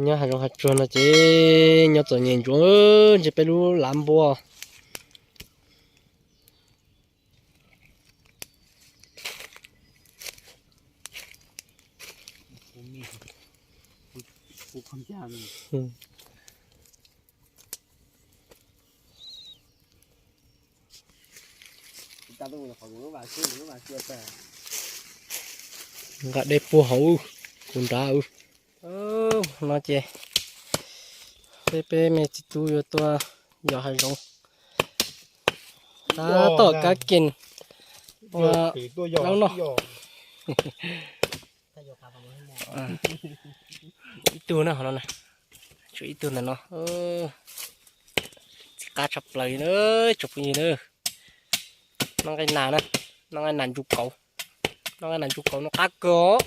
Nyob hav zoov hav tsuag no ces nyob txom nyem ntsuav, ntshe peb lub lav npua. Nqa dej puag hauv kuv nrad. No ces peb, peb me txiv tub yuav tuaj yos hav zoov. Tab tom kab kees ua laub noj. Ib tug na, tshuav ib tug ntawm no. Txiv qab tshaj plaws na, tsoom phooj ywg na. Noj nqaij nas na, noj nqaij nas ntsuj kauv. Noj nqaij nas ntsuj kauv no qab kawg os.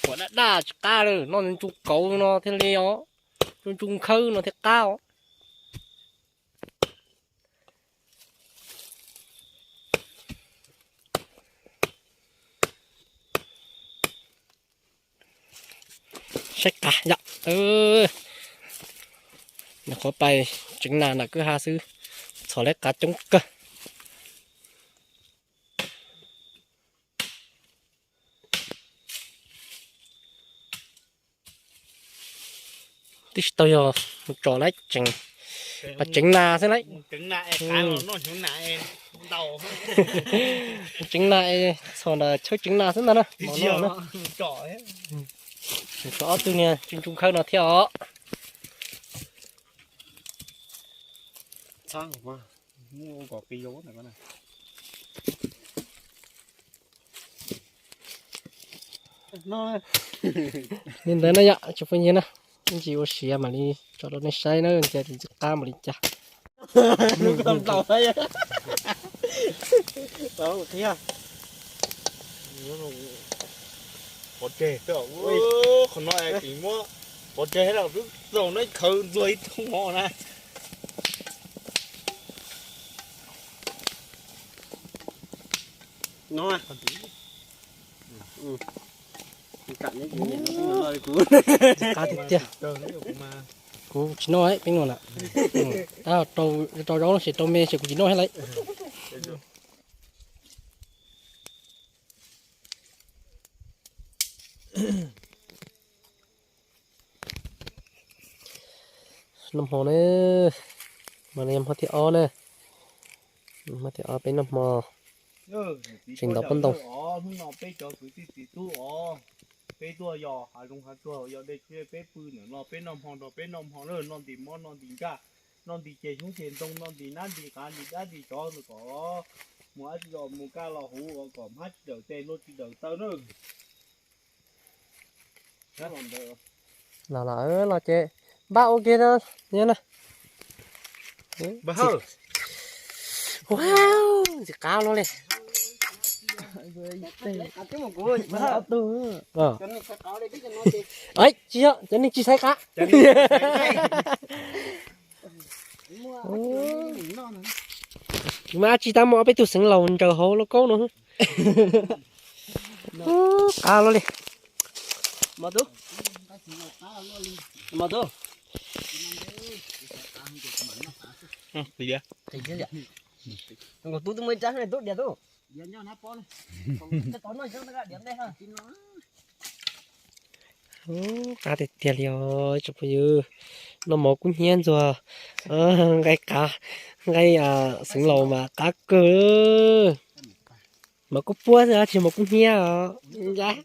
Quav daj daj tsis qab lawm, noj ntsuj kauv no thiaj li os, ntsuj nkhawb no thiaj qab os. Saib qab yom. Nyuam qhuav pais tseev nas nram kwj ha xwb, txhom lawv qab coob kawg. Twb tsis tau yog mus tsom lawm, tseem, pais tseev nas xwb lawm. Tseev nas es txhom ntawm chaw tseev nas xwb ntag na. Txhom ob tug niag ntsuj nkhawb no thiab os. Li ntawd na yom, tsoom phooj ywg na, ib ntsis ua siav mam li tso rau nej saib na, ntshe tsis qab npaum li cas. Pov tseg, qhov no es tseem muab pov tseg los twb txaus na, khawv ntxuag ib tug mov na. Qab tiag tiag. Kuv tsis noj peb no na. Rau zaub ces rau me ces kuv tsis noj thiab lawm. Noj hmo na, mas yog hmo thib ob na, hmo thib ob peb noj hmo tseem ntov pob ntoo. Hnub no peb cov kwv tij txiv tub os, peb tuaj yos hav zoov hav tsuag, yog dej tshuav peb pw ntawm no, peb noj hmo nrog peb noj hmo na, noj ntim mov noj ntim nkaj, noj ntim ceg xyoob ceg ntoo, noj ntim nab ntim qav ntim dab ntim tsov kom mus dab tsi los mus kaj los huv kom hmab tsis dawm tes hlua tsis dawm taw na. Los los los ces npaj ua ke na. Ntxim qab luaj li. Tsis yog cov neeg tsis xaiv qab. Mas dab tsi tab muaj ob peb tug xeev laus ntsaws hauv lauj kaub no. Qab luaj li. Qab tiag tiag li os tsoom phooj ywg. Noj mov kub hnyiab ntxuag nqaij qav, nqaij xeev laus mas qab kawg. Mov kub puab xwb tsis mov kub hnyiab os.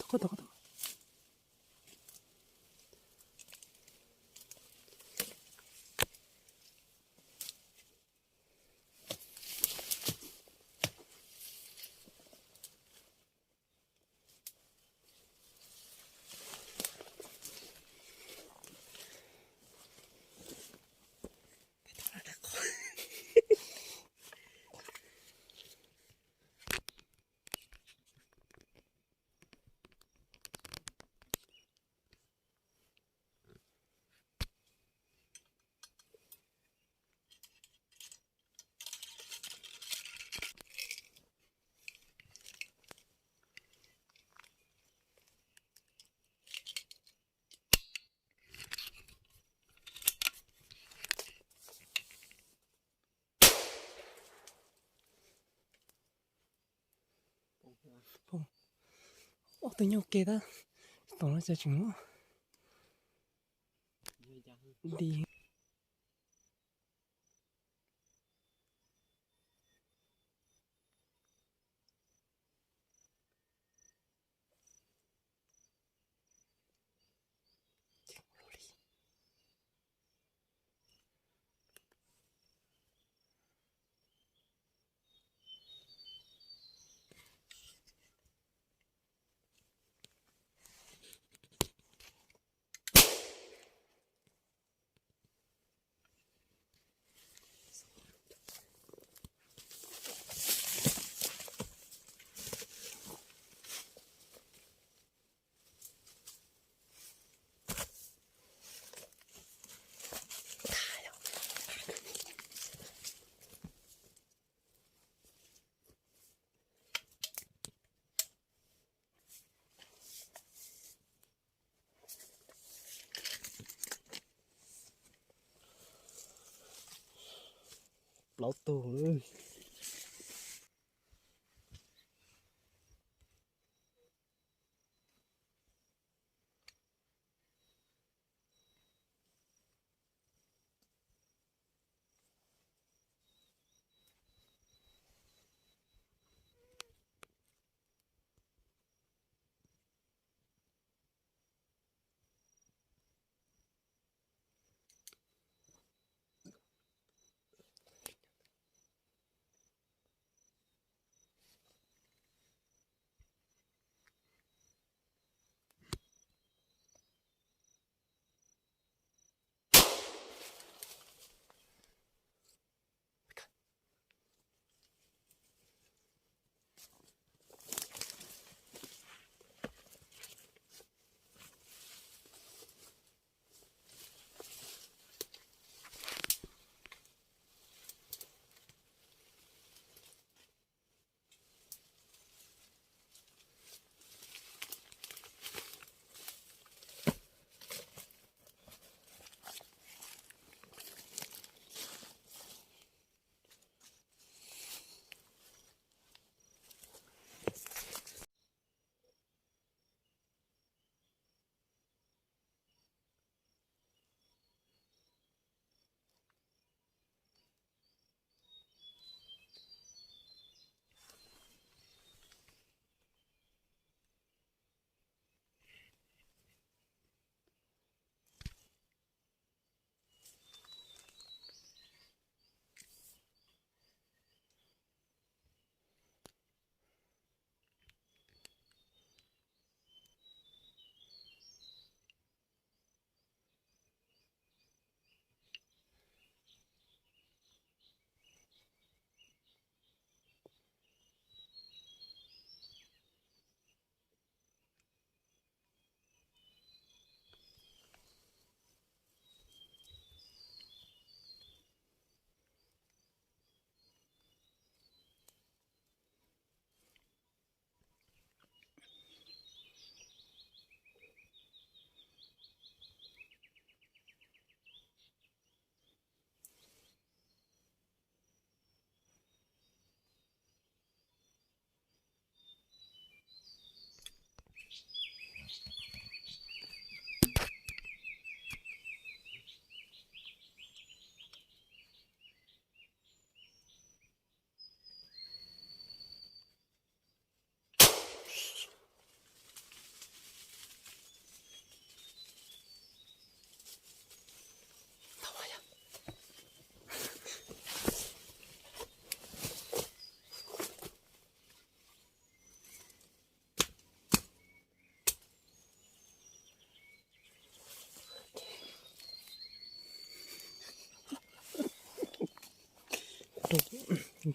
Qhov tod, qhov tod. Ob tug nyob ke tab tom no cas tseem muab di. Plaub tug.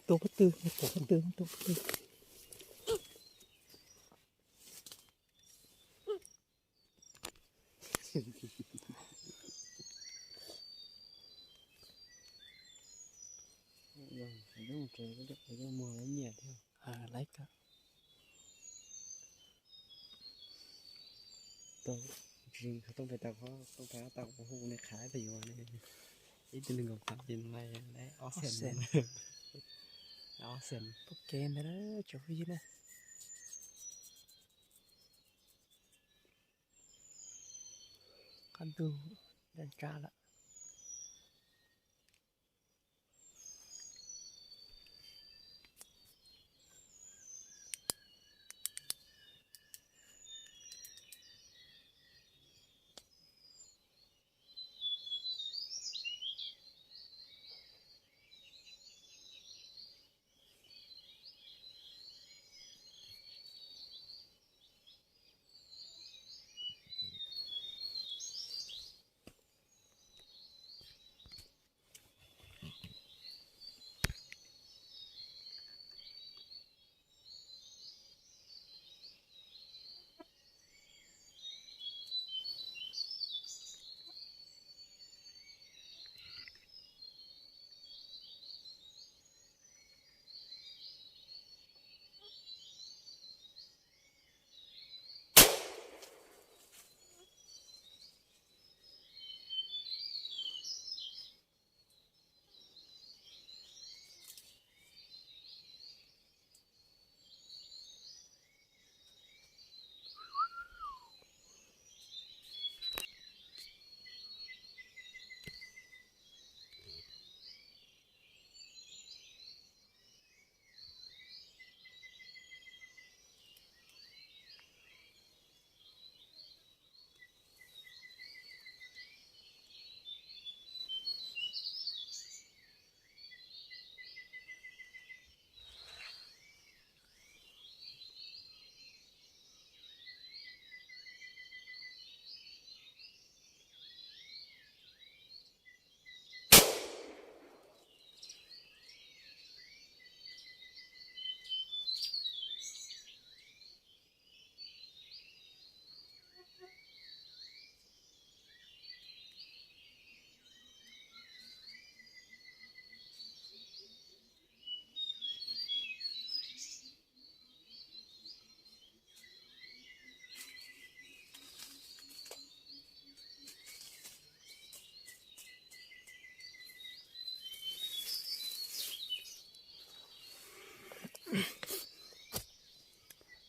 Tua pob tw, tua pob tw, tua pob tw. Laib kawg. Tsis tooj pem tau, tooj pem tau kuv hu nws qhav pem yuav ib tug nees nkaum phav ces nws laib ob xees, ob xees. Pub kev ntawd tsoom phooj ywg na. Qab ntug nra nra lawm.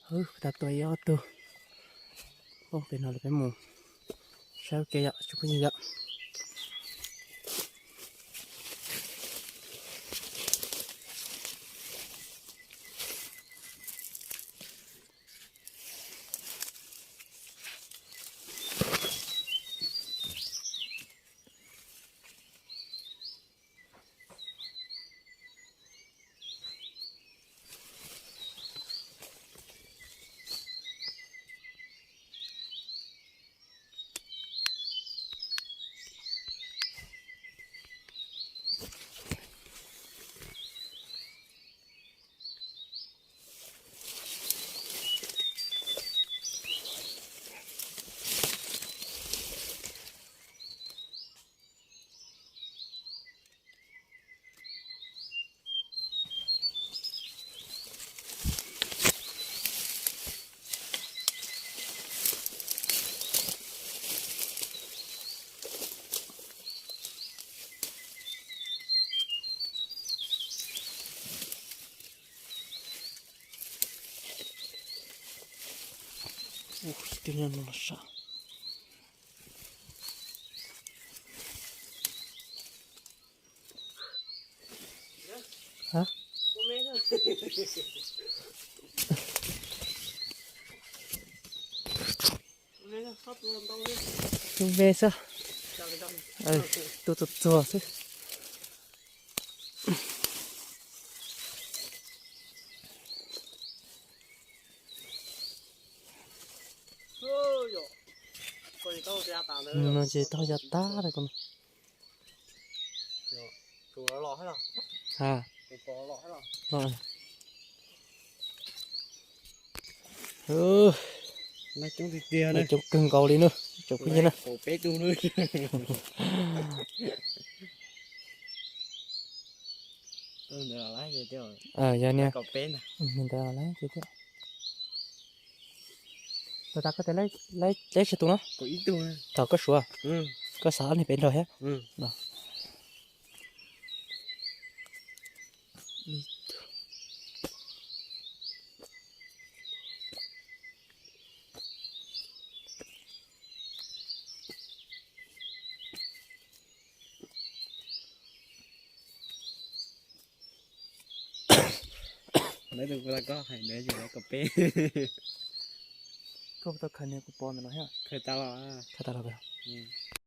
Hwb, tas tua ib ob tug. Poob pem no lawm, peb mus saib ua ke yom tsoom phooj ywg yom. Ub, tib neeg no los sav. Tus me xwb. Tus txuag txuag xwb. No ces taub hau ya tag lawm. Ha. Coob kawg nkaus li na, tsoom phooj ywg na. Yog niag ntawd lawm thiab. Tus tas koj tias laib tsis tus no? Thaum koj suav, koj xav ob niag pem nrog thiab. Lawv tus kuv tas koj hais ntawd yog lawv kaum peb. Koj puas tau khaws niag kuv pom ntawm no thiab? Khaws tas los. Khaws tas los.